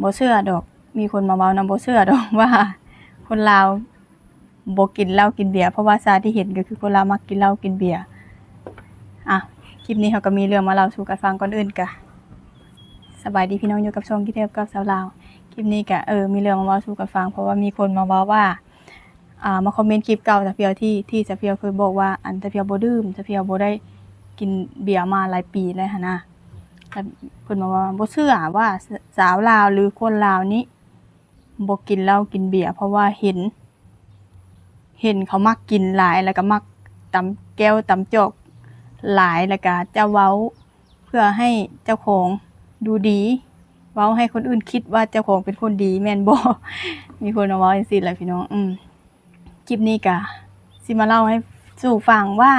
ບໍ່ເຊື່ອດອກ ມີຄົນມາເວົ້ານຳ ບໍ່ເຊື່ອດອກວ່າຄົນລາວບໍ່ກິນເຫຼົ້າກິນເບຍ ເພາະວ່າຊາທີ່ເຫັນກໍຄືຄົນລາວມັກກິນເຫຼົ້າກິນເບຍ. ອ່ະ ຄລິບນີ້ເຮົາກໍມີເລື່ອງມາເລົ່າສູ່ກັນຟັງ. ກ່ອນອື່ນກະສະບາຍດີພີ່ນ້ອງ ຢູ່ກັບຊ່ອງກິນແຊບກັບສາວລາວ. ຄລິບນີ້ກະ ເອີ ມີເລື່ອງມາເວົ້າສູ່ກັນຟັງ ເພາະວ່າມີຄົນມາເວົ້າວ່າ ອ່າ ມາຄອມເມັນຄລິບເກົ່າສາວພຽວ ທີ່ ທີ່ສາວພຽວເຄີຍບອກວ່າ ອັນ ສາວພຽວບໍ່ດື່ມ ສາວພຽວບໍ່ໄດ້ກິນເບຍມາຫຼາຍປີແລ້ວຫັ້ນນະ. ແລ້ວເພິ່ນບອກວ່າບໍ່ເຊື່ອວ່າ ສ- ສາວລາວ ຫຼື ຄົນລາວນີ້ບໍ່ກິນເຫຼົ້າກິນເບຍ ເພາະວ່າເຫັນ ເຫັນເຂົາມັກກິນຫຼາຍ ແລ້ວກໍມັກຕຳແກ້ວຕຳຈອກຫຼາຍ ແລ້ວກໍຈະເວົ້າເພື່ອໃຫ້ເຈົ້າຂອງດູດີ ເວົ້າໃຫ້ຄົນອື່ນຄິດວ່າເຈົ້າຂອງເປັນຄົນດີ ແມ່ນບໍ່? ມີຄົນມາເວົ້າຈັ່ງຊີ້ແຫຼະພີ່ນ້ອງ. ອືມ ຄລິບນີ້ກະຊິມາເລົ່າໃຫ້ສູ່ຟັງວ່າ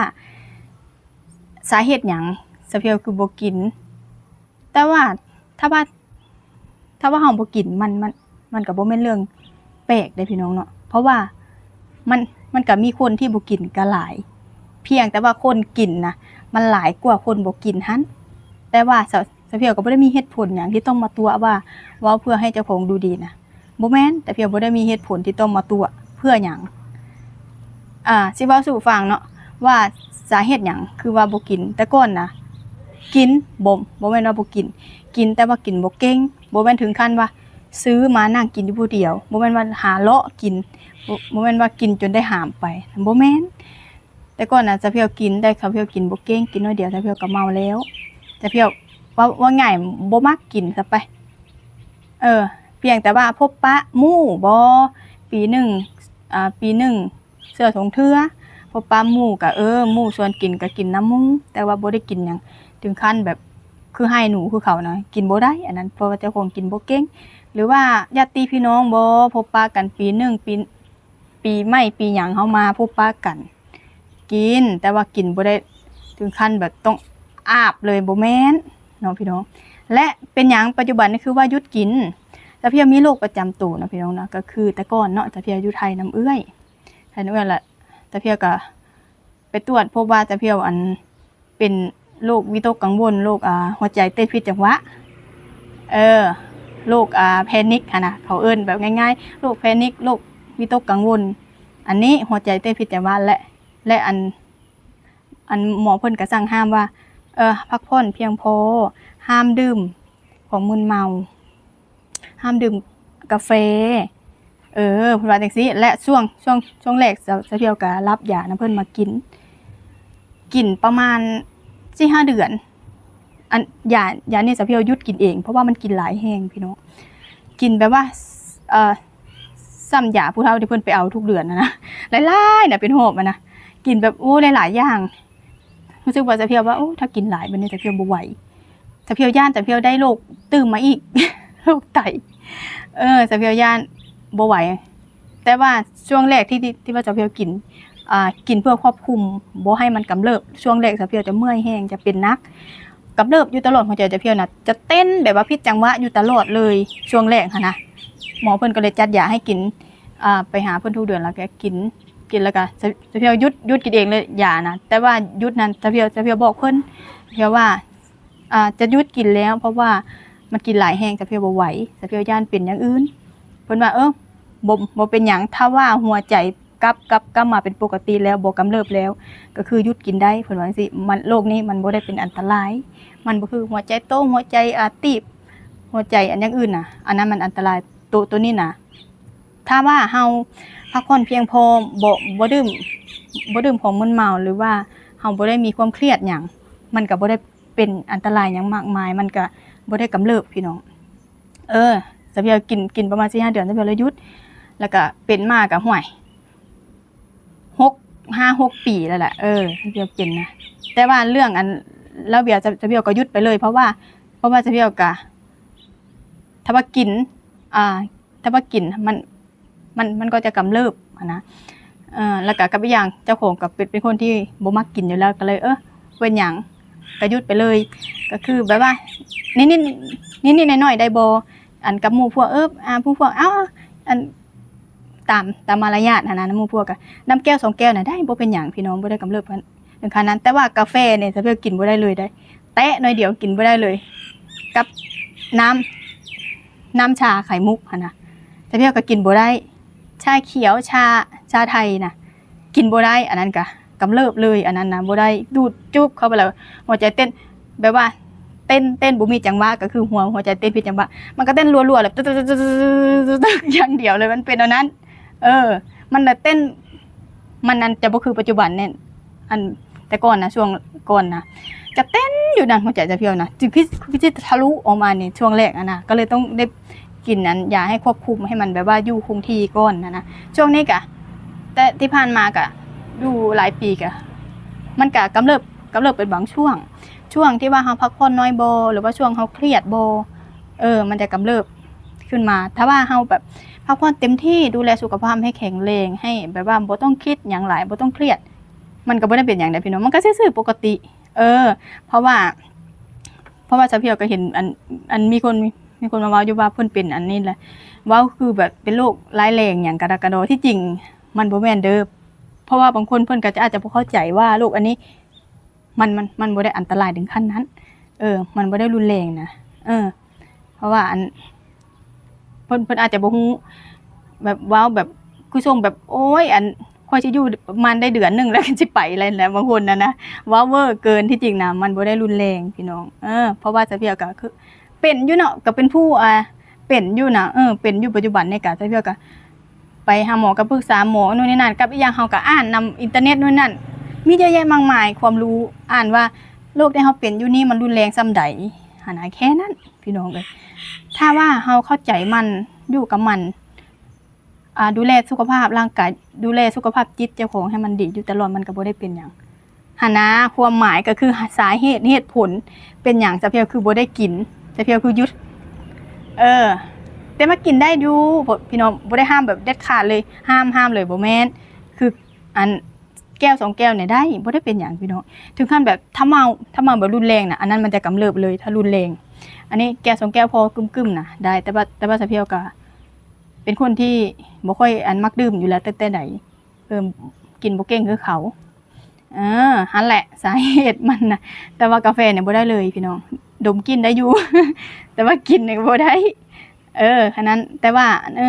ສາເຫດຫຍັງສາວພຽວຄືບໍ່ກິນ. ແຕ່ວ່າຖ້າວ່າ ຖ້າວ່າເຮົາບໍ່ກິນ ມັນ ມັນ ມັນກໍບໍ່ແມ່ນເລື່ອງແປກເດ້ພີ່ນ້ອງເນາະ ເພາະວ່າມັນ ມັນກໍມີຄົນທີ່ບໍ່ກິນກໍຫຼາຍ ພຽງແຕ່ວ່າຄົນກິນນະ ມັນຫຼາຍກວ່າຄົນບໍ່ກິນຫັ້ນ. ແຕ່ວ່າສາວ ສາວພຽວກໍບໍ່ໄດ້ມີເຫດຜົນຫຍັງທີ່ຕ້ອງມາຕົວະວ່າ ເວົ້າເພື່ອໃຫ້ເຈົ້າຂອງດູດີນະ. ບໍ່ແມ່ນ, ສາວພຽວບໍ່ໄດ້ມີເຫດຜົນທີ່ຕ້ອງມາຕົວະເພື່ອຫຍັງ. ອ່າ ຊິເວົ້າສູ່ຟັງເນາະ ວ່າສາເຫດຫຍັງຄືວ່າບໍ່ກິນ. ແຕ່ກ່ອນນະ ກິນ, ບໍ່ ບໍ່ແມ່ນວ່າບໍ່ກິນ, ກິນ ແຕ່ວ່າກິນບໍ່ເກັ່ງ. ບໍ່ແມ່ນເຖິງຂັ້ນວ່າຊື້ມານັ່ງກິນຢູ່ຜູ້ດຽວ, ບໍ່ແມ່ນວ່າຫາເລາະກິນ, ບໍ່ ບໍ່ແມ່ນວ່າກິນຈົນໄດ້ຫາມໄປ, ບໍ່ແມ່ນ. ແຕ່ກ່ອນນະ ສາວພຽວກິນ ແຕ່ສາວພຽວກິນບໍ່ເກັ່ງ, ກິນໜ້ອຍດຽວ ສາວພຽວກໍເມົາແລ້ວ. ສາວພຽວ ເວົ້າ ເວົ້າງ່າຍ ບໍ່ມັກກິນຊະໄປ. ເອີ ພຽງແຕ່ວ່າພົບປະໝູ່ບໍ ປີໜຶ່ງ ອ່າ ປີໜຶ່ງເທື່ອສອງເທື່ອ ພົບປະໝູ່ກະ ເອີ ໝູ່ຊວນກິນກະກິນນຳໝູ່ ແຕ່ວ່າບໍ່ໄດ້ກິນຫຍັງເຖິງຂັ້ນແບບຄືຮ້າຍໜູຄືເຂົານະ ກິນບໍ່ໄດ້ອັນນັ້ນ ເພາະວ່າເຈົ້າຂອງກິນບໍ່ເກັ່ງ. ຫຼືວ່າຍາດຕິພີ່ນ້ອງບໍ ພົບປະກັນປີໜຶ່ງ ປີ ປີໃໝ່ປີຫຍັງເຮົາມາພົບປະກັນ ກິນ ແຕ່ວ່າກິນບໍ່ໄດ້ເຖິງຂັ້ນແບບຕ້ອງອາບເລີຍ ບໍ່ແມ່ນເນາະພີ່ນ້ອງ. ແລະເປັນຫຍັງປັດຈຸບັນນີ້ຄືວ່າຢຸດກິນ? ສາວພຽວມີໂລກປະຈຳໂຕເນາະພີ່ນ້ອງເນາະ ກໍຄືແຕ່ກ່ອນເນາະ ສາວພຽວຢູ່ໄທນຳເອື້ອຍ ໄທນຳເອື້ອຍ ແລະສາວພຽວກໍໄປຕວດພົບວ່າສາວພຽວ ອັນ ເປັນໂລກວິຕົກກັງວົນ ໂລກ ອ່າ ຫົວໃຈເຕັ້ນຜິດຈັງຫວະ ເອີ ໂລກ ອ່າ ແພນິກຫັ້ນນະ ເຂົາເອີ້ນແບບງ່າຍໆ ໂລກແພນິກ ໂລກວິຕົກກັງວົນ ອັນນີ້ຫົວໃຈເຕັ້ນຜິດຈັງຫວະ ແລະ ແລະ ອັນ ອັນໝໍເພິ່ນກໍສັ່ງຫ້າມວ່າ ເອີ ພັກຜ່ອນພຽງພໍ ຫ້າມດື່ມຂອງມຶນເມົາ ຫ້າມດື່ມກາແຟ ເອີ ເພິ່ນວ່າຈັ່ງຊີ້. ແລະຊ່ວງ ຊ່ວງ ຊ່ວງແລກ ສາວ ສາວພຽວກໍຮັບຢານຳເພິ່ນມາກິນ ກິນປະມານສີ່ຫ້າເດືອນ ອັນ ຢາ ຢານີ້ສາວພຽວຢຸດກິນເອງ ເພາະວ່າມັນກິນຫຼາຍແຮງພີ່ນ້ອງ ກິນແບບວ່າ ເອີ ສ່ຳຢາຜູ້ເຖົ້າທີ່ເພິ່ນໄປເອົາທຸກເດືອນຫັ້ນນະ ຫຼາຍໆນະ ເປັນຫອບຫັ້ນນະ ກິນແບບ ໂອ້ ຫຼາຍໆຢ່າງ ຮູ້ສຶກວ່າສາວພຽວວ່າ ໂອ້ ຖ້າກິນຫຼາຍບາດນີ້ສາວພຽວບໍ່ໄຫວ ສາວພຽວຢ້ານ ສາວພຽວໄດ້ໂລກຕື່ມມາອີກ ໂລກໄຕ ເອີ ສາວພຽວຢ້ານບໍ່ໄຫວ. ແຕ່ວ່າຊ່ວງແລກທີ່ ທີ່ ທີ່ວ່າສາວພຽວກິນ ອ່າ ກິນເພື່ອຄວບຄຸມບໍ່ໃຫ້ມັນກຳເລີບ ຊ່ວງແລກສາວພຽວຈະເມື່ອຍແຮງ ຈະເປັນໜັກ ກຳເລີບຢູ່ຕະຫຼອດ ຫົວໃຈສາວພຽວນະຈະເຕັ້ນແບບວ່າຜິດຈັງຫວະຢູ່ຕະຫຼອດເລີຍ ຊ່ວງແລກຫັ້ນນະ. ໝໍເພິ່ນກໍເລີຍຈັດຢາໃຫ້ກິນ ອ່າ ໄປຫາເພິ່ນທຸກເດືອນ ແລ້ວກໍກິນ ກິນແລ້ວກໍສາ ສາວພຽວຢຸດ ຢຸດກິນເອງເລີຍຢານະ ແຕ່ວ່າຢຸດນັ້ນສາວພຽວ ສາວພຽວບອກເພິ່ນ ສາວພຽວວ່າ ອ່າ ຈະຢຸດກິນແລ້ວ ເພາະວ່າມັນກິນຫຼາຍແຮງ ສາວພຽວບໍ່ໄຫວ ສາວພຽວຢ້ານເປັນຢ່າງອື່ນ. ເພິ່ນວ່າ ເອີ ບໍ່ ບໍ່ເປັນຫຍັງ ຖ້າວ່າຫົວໃຈກັບ ກັບ ກັບມາເປັນປົກກະຕິແລ້ວ ບໍ່ກຳເລີບແລ້ວ ກໍຄືຢຸດກິນໄດ້ ເພິ່ນວ່າຈັ່ງຊີ້. ມັນ ໂລກນີ້ມັນບໍ່ໄດ້ເປັນອັນຕະລາຍ ມັນບໍ່ຄືຫົວໃຈໂຕ ຫົວໃຈ ອ່າ ຕີບ ຫົວໃຈອັນຢ່າງອື່ນນະ ອັນນັ້ນມັນອັນຕະລາຍ. ໂຕ ໂຕນີ້ນະ ຖ້າວ່າເຮົາພັກຜ່ອນພຽງພໍ ບໍ່ ບໍ່ດື່ມ ບໍ່ດື່ມຂອງມຶນເມົາ ຫຼືວ່າເຮົາບໍ່ໄດ້ມີຄວາມຄຽດຫຍັງ ມັນກໍບໍ່ໄດ້ເປັນອັນຕະລາຍຫຍັງມາກມາຍ ມັນກໍບໍ່ໄດ້ກຳເລີບພີ່ນ້ອງ. ເອີ ສາວພຽວກິນ ກິນປະມານສີ່ຫ້າເດືອນ ສາວພຽວເລີຍຢຸດ ແລ້ວກໍເປັນມາກໍ ຫ້ວຍ ຫົກ ຫ້າຫົກປີແລ້ວແຫຼະ ເອີ ສາວພຽວເປັນນະ. ແຕ່ວ່າເລື່ອງອັນເຫຼົ້າເບຍ ສາວ ສາວພຽວກໍຢຸດໄປເລີຍ ເພາະວ່າ ເພາະວ່າສາວພຽວກໍ ຖ້າວ່າກິນ ອ່າ ຖ້າວ່າກິນມັນ ມັນ ມັນກໍຈະກຳເລີບຫັ້ນນະ. ເອີ ແລ້ວກໍກັບອີກຢ່າງເຈົ້າຂອງກໍເປັນ ເປັນຄົນທີ່ບໍ່ມັກກິນຢູ່ແລ້ວ ກໍເລີຍ ເອີ ເປັນຫຍັງກໍຢຸດໄປເລີຍ ກໍຄືແບບວ່າ ນິດໆ ນິດໆໜ້ອຍໆໄດ້ບໍ່ ອັນກັບໝູ່ພວກ ເອີ ອ່າ ໝູ່ພວກ ເອົ້າ ອັນ ຕາມ ຕາມມາລະຍາດຫັ້ນນະ ໝູ່ພວກກໍ ນ້ຳແກ້ວສອງແກ້ວນະໄດ້ ບໍ່ເປັນຫຍັງພີ່ນ້ອງ ບໍ່ໄດ້ກຳເລີບເຖິງຂະໜາດນັ້ນ. ແຕ່ວ່າກາແຟນີ້ ສາວພຽວກິນບໍ່ໄດ້ເລີຍໄດ໋ ແຕະໜ້ອຍດຽວກິນບໍ່ໄດ້ເລີຍ ກັບນ້ຳ ນ້ຳຊາໄຂ່ມຸກຫັ້ນນະ ສາວພຽວກໍກິນບໍ່ໄດ້ ຊາຂຽວ ຊາ ຊາໄທນະ ກິນບໍ່ໄດ້ ອັນນັ້ນກະກຳເລີບເລີຍ ອັນນັ້ນນະ ບໍ່ໄດ້ ດູດຈຸບເຂົ້າໄປແລ້ວ ຫົວໃຈເຕັ້ນ ແບບວ່າເຕັ້ນ ເຕັ້ນບໍ່ມີຈັງຫວະ ກໍຄືຫົວ ຫົວໃຈເຕັ້ນຜິດຈັງຫວະ ມັນກໍເຕັ້ນລັວໆ ແລ້ວ ຕຶກໆ ຢ່າງດຽວເລີຍ ມັນເປັນແນວນັ້ນ ເອີ ມັນນະເຕັ້ນ ມັນນັ້ນຈະບໍ່ຄືປັດຈຸບັນແນ່ ອັນແຕ່ກ່ອນນະ ຊ່ວງກ່ອນນະ ຈະເຕັ້ນຢູ່ນັ້ນ ຫົວໃຈສາວພຽວນະ ຄື ຄືຊິທະລຸອອກມານີ້ ຊ່ວງແລກຫັ້ນນະ ກໍເລີຍຕ້ອງໄດ້ກິນອັນຢາໃຫ້ຄວບຄຸມ ໃຫ້ມັນແບບວ່າຢູ່ຄົງທີ່ກ່ອນຫັ້ນນະ ຊ່ວງນີ້ກະ ແຕ່ທີ່ຜ່ານມາກະຢູ່ຫຼາຍປີກະ ມັນກະກຳເລີບ ກຳເລີບເປັນບາງຊ່ວງ ຊ່ວງທີ່ວ່າເຮົາພັກຜ່ອນນ້ອຍບໍ່ ຫຼືວ່າຊ່ວງເຮົາຄຽດບໍ່ ເອີ ມັນຈະກຳເລີບຂຶ້ນມາ ຖ້າວ່າເຮົາແບບພັກຜ່ອນເຕັມທີ່ ດູແລສຸຂະພາບໃຫ້ແຂງແຮງ ໃຫ້ແບບວ່າບໍ່ຕ້ອງຄິດຫຍັງຫຼາຍ ບໍ່ຕ້ອງຄຽດ ມັນກໍບໍ່ໄດ້ເປັນຫຍັງເດ້ພີ່ນ້ອງ ມັນກໍຊື່ໆປົກກະຕິ ເອີ ເພາະວ່າ ເພາະວ່າສາວພຽວກໍເຫັນ ອັນ ອັນມີຄົນ ມີຄົນມາເວົ້າຢູ່ວ່າເພິ່ນເປັນອັນນີ້ແຫຼະ ເວົ້າຄືແບບເປັນໂລກຮ້າຍແຮງຫຍັງກະດະກະດໍ ທີ່ຈິງມັນບໍ່ແມ່ນເດີ້ ເພາະວ່າບາງຄົນເພິ່ນກໍຈະ ອາດຈະບໍ່ເຂົ້າໃຈວ່າໂລກອັນນີ້ ມັນ ມັນ ມັນບໍ່ໄດ້ອັນຕະລາຍເຖິງຂັ້ນນັ້ນ ເອີ ມັນບໍ່ໄດ້ຮຸນແຮງນະ ເອີ ເພາະວ່າອັນ ເພິ່ນ ເພິ່ນອາດຈະບໍ່ຮູ້ ແບບເວົ້າແບບ ຄືສົ່ງແບບ ໂອ້ຍ ອັນ ຂ້ອຍຊິຢູ່ປະມານໄດ້ເດືອນໜຶ່ງແລ້ວ ຊິໄປແລ້ວນະ ບາງຄົນນະນະ ເວົ້າເວີເກີນ ທີ່ຈິງນະ ມັນບໍ່ໄດ້ຮຸນແຮງພີ່ນ້ອງ ເອີ ເພາະວ່າສາວພຽວກໍຄືເປັນຢູ່ເນາະ ກໍເປັນຜູ້ ອ່າ ເປັນຢູ່ນະ ເອີ ເປັນຢູ່ປັດຈຸບັນນີ້ກະ ສາວພຽວກໍ ໄປຫາໝໍ ກໍປຶກສາໝໍ ໂນ່ນນີ້ນັ້ນ ກັບອີກຢ່າງເຮົາກໍອ່ານນຳອິນເຕີເນັດໂນ່ນນັ້ນ ມີເຍອະແຍະມາກມາຍຄວາມຮູ້ ອ່ານວ່າໂລກທີ່ເຮົາເປັນຢູ່ນີ້ມັນຮຸນແຮງສ່ຳໃດຫັ້ນນະ ແຄ່ນັ້ນພີ່ນ້ອງເອີຍ ຖ້າວ່າເຮົາເຂົ້າໃຈມັນ ຢູ່ກັບມັນ ອ່າ ດູແລສຸຂະພາບຮ່າງກາຍ ດູແລສຸຂະພາບຈິດເຈົ້າຂອງໃຫ້ມັນດີຢູ່ຕະຫຼອດ ມັນກໍບໍ່ໄດ້ເປັນຫຍັງ. ຫັ້ນນະ ຄວາມໝາຍກໍຄືສາເຫດ ເຫດຜົນເປັນຫຍັງສາວພຽວຄືບໍ່ໄດ້ກິນ ສາວພຽວຄືຢຸດ ເອີ ແຕ່ມາກິນໄດ້ຢູ່ ພີ່ນ້ອງ ບໍ່ໄດ້ຫ້າມແບບເດັດຂາດເລີຍ ຫ້າມ ຫ້າມເລີຍ ບໍ່ແມ່ນ ຄືອັນແກ້ວສອງແກ້ວນີ້ໄດ້ ບໍ່ໄດ້ເປັນຫຍັງພີ່ນ້ອງ ເຖິງຂັ້ນແບບຖ້າເມົາ ຖ້າເມົາແບບຮຸນແຮງນະ ອັນນັ້ນມັນຈະກຳເລີບເລີຍ ຖ້າຮຸນແຮງ ອັນນີ້ແກ້ວສອງແກ້ວພໍກຶ້ມໆນະໄດ້ ແຕ່ວ່າ ແຕ່ວ່າສາວພຽວກໍເປັນຄົນທີ່ບໍ່ຄ່ອຍອັນມັກດື່ມຢູ່ແລ້ວ ແຕ່ ແຕ່ໃດ ເອີ ກິນບໍ່ເກັ່ງຄືເຂົາ ເອີ ຫັ້ນແຫຼະສາເຫດມັນນະ ແຕ່ວ່າກາແຟນີ້ບໍ່ໄດ້ເລີຍພີ່ນ້ອງ ດົມກິ່ນໄດ້ຢູ່ ແຕ່ວ່າກິນນີ້ບໍ່ໄດ້ ເອີ ອັນນັ້ນ ແຕ່ວ່າ ເອີ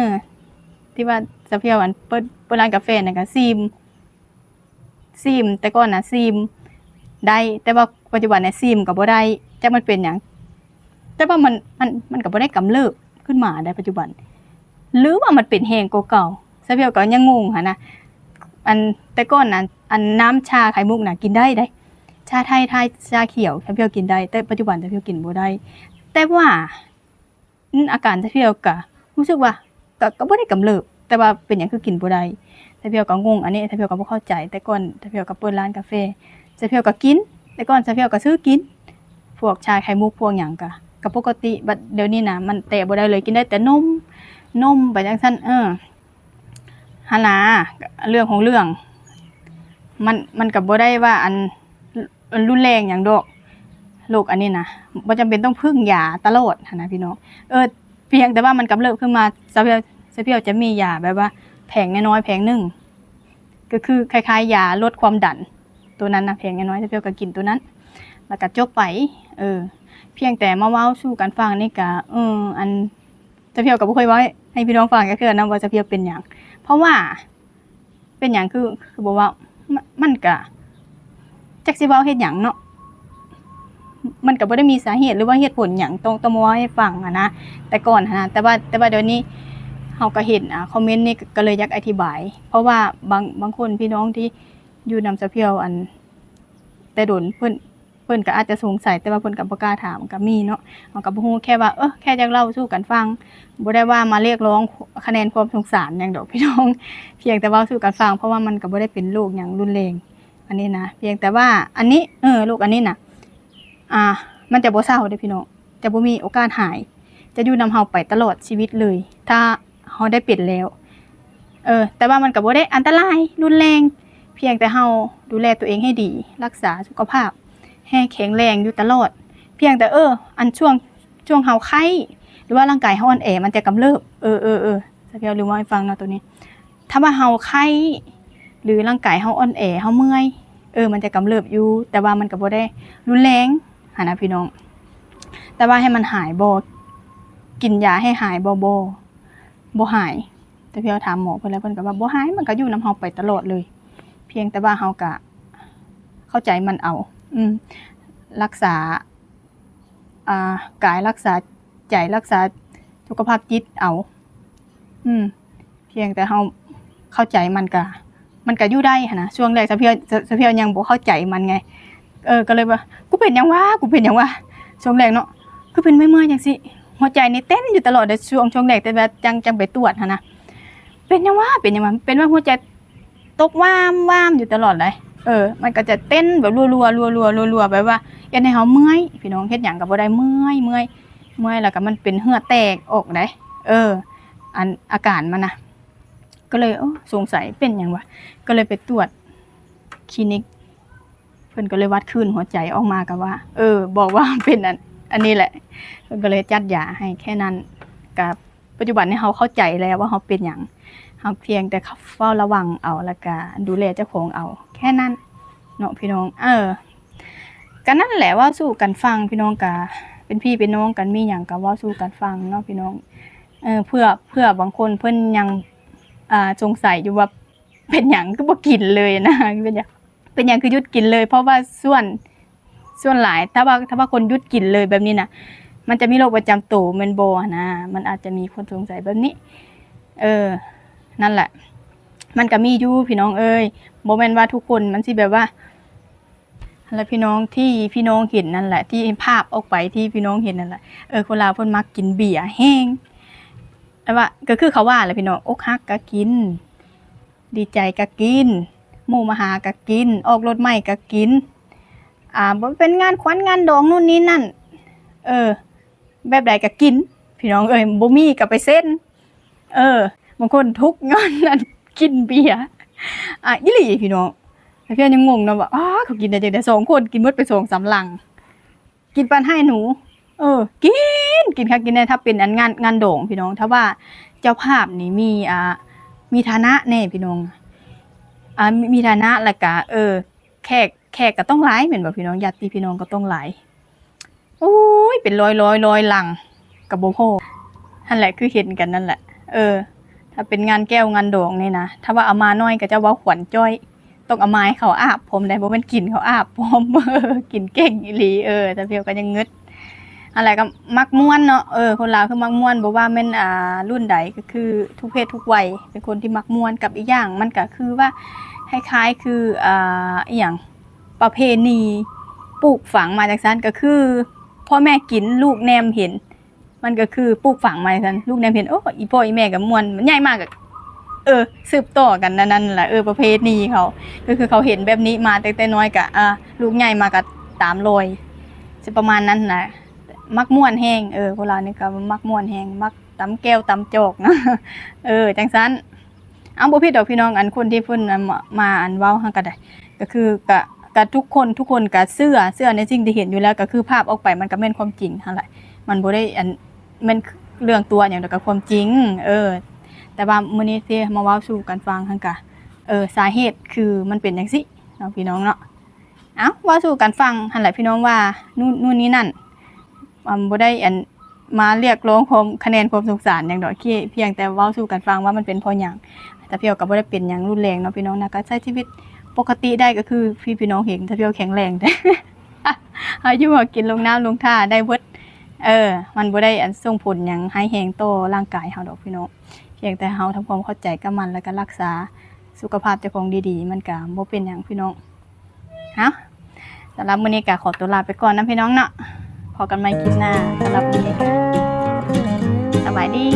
ທີ່ວ່າສາວພຽວອັນເປີດ ເປີດຮ້ານກາແຟນັ້ນກໍຊີມ ຊີມ ແຕ່ກ່ອນນະຊີມໄດ້ ແຕ່ວ່າປັດຈຸບັນນີ້ຊີມກໍບໍ່ໄດ້ ຈັກມັນເປັນຫຍັງ ແຕ່ວ່າມັນ ມັນ ມັນກໍບໍ່ໄດ້ກຳເລີບຂຶ້ນມາໃດປັດຈຸບັນ ຫຼືວ່າມັນເປັນແຮງກວ່າເກົ່າ ສາວພຽວກໍຍັງງົງຫັ້ນນະ ອັນແຕ່ກ່ອນນະ ອັນນ້ຳຊາໄຂ່ມຸກນະກິນໄດ້ເດ້ ຊາໄທ ຊາຂຽວ ສາວພຽວກິນໄດ້ ແຕ່ປັດຈຸບັນສາວພຽວກິນບໍ່ໄດ້ ແຕ່ວ່າ ອືມ ອາການສາວພຽວກະຮູ້ສຶກວ່າ ກະ ກະບໍ່ໄດ້ກຳເລີບ ແຕ່ວ່າເປັນຫຍັງຄືກິນບໍ່ໄດ້ ສາວພຽວກະງົງ ອັນນີ້ສາວພຽວກະບໍ່ເຂົ້າໃຈ ແຕ່ກ່ອນສາວພຽວກະເປີດຮ້ານກາແຟ ສາວພຽວກະກິນ ແຕ່ກ່ອນສາວພຽວກະຊື້ກິນ ພວກຊາໄຂ່ມຸກພວກຫຍັງກະ ກະປົກກະຕິ ບັດດຽວນີ້ນະ ມັນແຕະບໍ່ໄດ້ເລີຍ ກິນໄດ້ແຕ່ນົມ ນົມໄປຈັ່ງຊັ້ນ ເອີ ຫັ້ນນະ ເລື່ອງຂອງເລື່ອງ ມັນ ມັນກະບໍ່ໄດ້ວ່າອັນ ອັນ ຮຸນແຮງຫຍັງດອກ ໂລກອັນນີ້ນະ ບໍ່ຈຳເປັນຕ້ອງເພິ່ງຢາຕະຫຼອດຫັ້ນນະພີ່ນ້ອງ ເອີ ພຽງແຕ່ວ່າມັນກຳເລີບຂຶ້ນມາ ສາວພຽວ ສາວພຽວຈະມີຢາແບບວ່າແຜງນ້ອຍໆ ແຜງໜຶ່ງ ກໍຄືຄ້າຍໆຢາລົດຄວາມດັນ ໂຕນັ້ນນະ ແຜງນ້ອຍໆ ສາວພຽວກໍກິນໂຕນັ້ນ ແລ້ວກໍຈົບໄປ ເອີ ພຽງແຕ່ມາເວົ້າສູ່ກັນຟັງນີ້ກະ ເອີ ອັນ ສາວພຽວກໍບໍ່ເຄີຍເວົ້າໃຫ້ ໃຫ້ພີ່ນ້ອງຟັງຈັກເທື່ອນຳວ່າສາວພຽວເປັນຫຍັງ ເພາະວ່າ ເປັນຫຍັງຄື ຄືບໍ່ເວົ້າ ມັນ ມັນກະຈັກຊິເວົ້າເຮັດຫຍັງເນາະ ມັນກະບໍ່ໄດ້ມີສາເຫດ ຫຼືວ່າເຫດຜົນຫຍັງ ຕ້ອງ ຕ້ອງມາເວົ້າໃຫ້ຟັງຫັ້ນນະ ແຕ່ກ່ອນຫັ້ນນະ ແຕ່ວ່າ ແຕ່ວ່າດຽວນີ້ເຮົາກະເຫັນ ອ່າ ຄອມເມັນນີ້ ກະເລີຍຢາກອະທິບາຍ ເພາະວ່າບາງ ບາງຄົນ ພີ່ນ້ອງທີ່ຢູ່ນຳສາວພຽວ ອັນ ແຕ່ດົນ ເພິ່ນ ເພິ່ນກໍອາດຈະສົງໄສ ແຕ່ວ່າເພິ່ນກໍບໍ່ກ້າຖາມ ກໍມີເນາະ ເຮົາກໍບໍ່ຮູ້ ແຄ່ວ່າ ເອີ ແຄ່ຢາກເລົ່າສູ່ກັນຟັງ ບໍ່ໄດ້ວ່າມາຮຽກຮ້ອງຄະແນນຄວາມສົງສານຫຍັງດອກພີ່ນ້ອງ ພຽງແຕ່ເວົ້າສູ່ກັນຟັງ ເພາະວ່າມັນກໍບໍ່ໄດ້ເປັນໂລກຫຍັງຮຸນແຮງ ອັນນີ້ນະ ພຽງແຕ່ວ່າອັນນີ້ ເອີ ໂລກອັນນີ້ນະ ອ່າ ມັນຈະບໍ່ເຊົາເດ້ພີ່ນ້ອງ ຈະບໍ່ມີໂອກາດຫາຍ ຈະຢູ່ນຳເຮົາໄປຕະຫຼອດຊີວິດເລີຍ ຖ້າເຮົາໄດ້ເປັນແລ້ວ ເອີ ແຕ່ວ່າມັນກໍບໍ່ໄດ້ອັນຕະລາຍຮຸນແຮງ ພຽງແຕ່ເຮົາດູແລຕົວເອງໃຫ້ດີ ຮັກສາສຸຂະພາບໃຫ້ແຂງແຮງຢູ່ຕະຫຼອດ ພຽງແຕ່ ເອີ ອັນຊ່ວງ ຊ່ວງເຮົາໄຂ້ ຫຼືວ່າຮ່າງກາຍເຮົາອ່ອນແອ ມັນຈະກຳເລີບ ເອີ ເອີ ເອີ ສາວພຽວລືມເວົ້າໃຫ້ຟັງເນາະໂຕນີ້ ຖ້າວ່າເຮົາໄຂ້ ຫຼືຮ່າງກາຍເຮົາອ່ອນແອ ເຮົາເມື່ອຍ ເອີ ມັນຈະກຳເລີບຢູ່ ແຕ່ວ່າມັນກໍບໍ່ໄດ້ຮຸນແຮງຫັ້ນນະພີ່ນ້ອງ ແຕ່ວ່າໃຫ້ມັນຫາຍບໍ່ ກິນຢາໃຫ້ຫາຍບໍ່? ບໍ່ ບໍ່ຫາຍ. ແຕ່ພຽວຖາມໝໍເພິ່ນແລ້ວ ເພິ່ນກໍວ່າບໍ່ຫາຍ ມັນກໍຢູ່ນຳເຮົາໄປຕະຫຼອດເລີຍ ພຽງແຕ່ວ່າເຮົາກະເຂົ້າໃຈມັນເອົາ. ອືມ ລັກສາ ອ່າ ກາຍ ລັກສາໃຈ ລັກສາສຸຂະພາບຈິດເອົາ. ອືມ ພຽງແຕ່ເຮົາເຂົ້າໃຈມັນກະ ມັນກະຢູ່ໄດ້ຫັ້ນນະ. ຊ່ວງແລກສະພຽວ ສະພຽວຍັງບໍ່ເຂົ້າໃຈມັນໄງ ເອີ ກໍເລີຍວ່າ ກູເປັນຫຍັງວະ ກູເປັນຫຍັງວະ ຊ່ວງແລກເນາະ ຄືເປັນເມື່ອຍໆຈັ່ງຊີ້ ຫົວໃຈນີ້ເຕັ້ນຢູ່ຕະຫຼອດເດ້ ຊ່ວງ ຊ່ວງແລກ ແຕ່ວ່າຈັ່ງ ຈັ່ງໄປຕວດຫັ້ນນະ ເປັນຫຍັງວະ ເປັນຫຍັງວະ ເປັນວ່າຫົວໃຈຕົກວາມໆຢູ່ຕະຫຼອດເລີຍ. ເອີ ມັນກໍຈະເຕັ້ນແບບລັວໆ ລັວໆ ລັວໆ ແບບວ່າເຮັດໃຫ້ເຮົາເມື່ອຍ ພີ່ນ້ອງ ເຮັດຫຍັງກໍບໍ່ໄດ້ ເມື່ອຍ ເມື່ອຍ ເມື່ອຍ ແລ້ວກໍມັນເປັນເຫື່ອແຕກອອກເດ້. ເອີ ອັນ ອາການມັນນະ ກໍເລີຍ ໂອ້ ສົງໄສເປັນຫຍັງວະ ກໍເລີຍໄປຕວດຄລີນິກ ເພິ່ນກໍເລີຍວັດຄື້ນຫົວໃຈອອກມາກໍວ່າ ເອີ ບອກວ່າເປັນອັນ ອັນນີ້ແຫຼະ ເພິ່ນກໍເລີຍຈັດຢາໃຫ້ແຄ່ນັ້ນ. ກະປັດຈຸບັນນີ້ເຮົາເຂົ້າໃຈແລ້ວວ່າເຮົາເປັນຫຍັງ ເຮົາພຽງແຕ່ເຝົ້າລະວັງເອົາ ແລ້ວກະດູແລເຈົ້າຂອງເອົາ ແຄ່ນັ້ນເນາະ ພີ່ນ້ອງ. ເອີ ກໍນັ້ນແຫຼະ ເວົ້າສູ່ກັນຟັງ ພີ່ນ້ອງ ກະເປັນພີ່ເປັນນ້ອງກັນ ມີຫຍັງກໍເວົ້າສູ່ກັນຟັງເນາະ ພີ່ນ້ອງ. ເອີ ເພື່ອ ເພື່ອບາງຄົນເພິ່ນຍັງ ອ່າ ສົງໄສຢູ່ວ່າເປັນຫຍັງຄືບໍ່ກິນເລີຍນະ ເປັນຫຍັງ ເປັນຫຍັງຄືຢຸດກິນເລີຍ ເພາະວ່າສ່ວນ ສ່ວນຫຼາຍ ຖ້າວ່າ ຖ້າວ່າຄົນຢຸດກິນເລີຍແບບນີ້ນະ ມັນຈະມີໂລກປະຈຳໂຕແມ່ນບໍ່ຫັ້ນນະ ມັນອາດຈະມີຄົນສົງໄສແບບນີ້. ເອີ ນັ້ນແຫຼະ ມັນກໍມີຢູ່ ພີ່ນ້ອງເອີຍ ບໍ່ແມ່ນວ່າທຸກຄົນມັນຊິແບບວ່າ ຫັ້ນແຫຼະພີ່ນ້ອງ ທີ່ພີ່ນ້ອງເຫັນນັ້ນແຫຼະ ທີ່ພາບອອກໄປທີ່ພີ່ນ້ອງເຫັນນັ້ນແຫຼະ. ເອີ ຄົນລາວເພິ່ນມັກກິນເບຍແຮງ ແຕ່ວ່າກໍຄືເຂົາວ່າແຫຼະພີ່ນ້ອງ ອົກຫັກກໍກິນ ດີໃຈກໍກິນ ໝູ່ມາຫາກໍກິນ ອອກລົດໃໝ່ກໍກິນ ອ່າ ບໍ່ເປັນງານຂວັນງານດອງນູ້ນນີ້ນັ້ນ ເອີ ແບບໃດກໍກິນ ພີ່ນ້ອງເອີຍ ບໍ່ມີກໍໄປເຊັນ. ເອີ ບາງຄົນທຸກຍ້ອນອັນກິນເບຍ ອ່າ ອີ່ຫຼີພີ່ນ້ອງ. ແຕ່ພຽວຍັງງົງເນາະວ່າ ອ້າ ເຂົາກິນໄດ້ຈັ່ງໃດ ສອງຄົນກິນໝົດໄປສອງສາມລັງ ກິນປານໃຫ້ໜູ. ເອີ ກິນ ກິນຄັກກິນແນ່ ຖ້າເປັນອັນງານ ງານດອງພີ່ນ້ອງ ຖ້າວ່າເຈົ້າພາບນີ້ມີ ອ່າ ມີຖານະແນ່ພີ່ນ້ອງ ອ່າ ມີ ມີຖານະ ແລ້ວກະ ເອີ ແຂກ ແຂກກໍຕ້ອງຫຼາຍແມ່ນບໍ່ພີ່ນ້ອງ ຍາດຕິພີ່ນ້ອງກໍຕ້ອງຫຼາຍ. ໂອ້ຍ ເປັນຮ້ອຍໆ ຮ້ອຍລັງກໍບໍ່ພໍ. ຫັ້ນແຫຼະ ຄືເຫັນກັນນັ້ນແຫຼະ. ເອີ ຖ້າເປັນງານແກ້ວງານດອງນີ້ນະ ຖ້າວ່າເອົາມາໜ້ອຍ ເຂົາເຈົ້າເວົ້າຂວັນຈ້ອຍ ຕ້ອງເອົາມາໃຫ້ເຂົາອາບພ້ອມໃດ໋ ບໍ່ແມ່ນກິນເຂົາອາບພ້ອມ ກິນເກັ່ງອີ່ຫຼີ. ເອີ ແຕ່ພຽວກໍຍັງງຶດ ຫັ້ນແຫຼະ ກໍມັກມ່ວນເນາະ. ເອີ ຄົນລາວຄືມັກມ່ວນ ບໍ່ວ່າແມ່ນ ອ່າ ລຸ້ນໃດ ກໍຄືທຸກເພດທຸກໄວ ເປັນຄົນທີ່ມັກມ່ວນ. ກັບອີກຢ່າງມັນກໍຄືວ່າຄ້າຍໆ ຄື ອ່າ ອີ່ຫຍັງ ປະເພນີປູກຝັງມາຈັ່ງຊັ້ນ ກໍຄືພໍ່ແມ່ກິນ ລູກແນມເຫັນ ມັນກໍຄືປູກຝັງມາຈັ່ງຊັ້ນ ລູກແນມເຫັນ ໂອ້ ອີ່ພໍ່ອີ່ແມ່ກໍມ່ວນ ມັນໃຫຍ່ມາກໍ ເອີ ສືບຕໍ່ກັນນັ້ນ ນັ້ນລະ. ເອີ ປະເພນີເຂົາ ກໍຄືເຂົາເຫັນແບບນີ້ມາຕັ້ງແຕ່ນ້ອຍ ກະ ອ່າ ລູກໃຫຍ່ມາກະຕາມລອຍ ຊິປະມານນັ້ນນະ ມັກມ່ວນແຮງ. ເອີ ຄົນລາວນີ້ກໍມັກມ່ວນແຮງ ມັກຕຳແກ້ວຕຳຈອກນະ ເອີ ຈັ່ງຊັ້ນ. ເອົາ ບໍ່ຜິດດອກພີ່ນ້ອງ ອັນຄົນທີ່ເພິ່ນ ມາ ມາ ອັນເວົ້າຫັ້ນກໍໄດ້ ກໍຄື ກະ ກະທຸກຄົນ ທຸກຄົນກະເຊື່ອ ເຊື່ອໃນສິ່ງທີ່ເຫັນຢູ່ແລ້ວ ກໍຄືພາບອອກໄປມັນກໍແມ່ນຄວາມຈິງຫັ້ນແຫຼະ ມັນບໍ່ໄດ້ ອັນ ແມ່ນເລື່ອງຕົວະຫຍັງດອກ ກໍຄວາມຈິງ. ເອີ ແຕ່ວ່າມື້ນີ້ທີ່ມາເວົ້າສູ່ກັນຟັງຫັ້ນກະ ເອີ ສາເຫດຄືມັນເປັນຈັ່ງຊີ້ເນາະ ພີ່ນ້ອງເນາະ. ເອົ້າ ເວົ້າສູ່ກັນຟັງຫັ້ນແຫຼະ ພີ່ນ້ອງ ວ່າ ນູ້ນ ນູ້ນນີ້ນັ້ນ ອາ ບໍ່ໄດ້ ອັນ ມາຮຽກຮ້ອງຄວາມ ຄະແນນຄວາມສົງສານຫຍັງດອກ ພຽງແຕ່ເວົ້າສູ່ກັນຟັງວ່າມັນເປັນເພາະຫຍັງ. ແຕ່ພຽວກໍບໍ່ໄດ້ເປັນຫຍັງຮຸນແຮງເນາະ ພີ່ນ້ອງນະ ກໍໃຊ້ຊີວິດປົກກະຕິໄດ້ ກໍຄືທີ່ພີ່ນ້ອງເຫັນ ແຕ່ພຽວແຂງແຮງ ເຮົາຢູ່ເຮົາກິນ ລົງນ້ຳລົງທ່າໄດ້ເບິດ. ເອີ ມັນບໍ່ໄດ້ ອັນ ສົ່ງຜົນຫຍັງຮ້າຍແຮງຕໍ່ຮ່າງກາຍເຮົາດອກ ພີ່ນ້ອງ ພຽງແຕ່ເຮົາທຳຄວາມເຂົ້າໃຈກັບມັນ ແລ້ວກໍຮັກສາສຸຂະພາບເຈົ້າຂອງດີໆ ມັນກໍບໍ່ເປັນຫຍັງ ພີ່ນ້ອງ. ເອົ້າ ສຳລັບມື້ນີ້ກໍຂໍຕົວລາໄປກ່ອນນະ ພີ່ນ້ອງເນາະ ພໍ້ກັນໃໝ່ຄລິບໜ້າ. ສຳລັບມື້ນີ້ກໍສະບາຍດີ.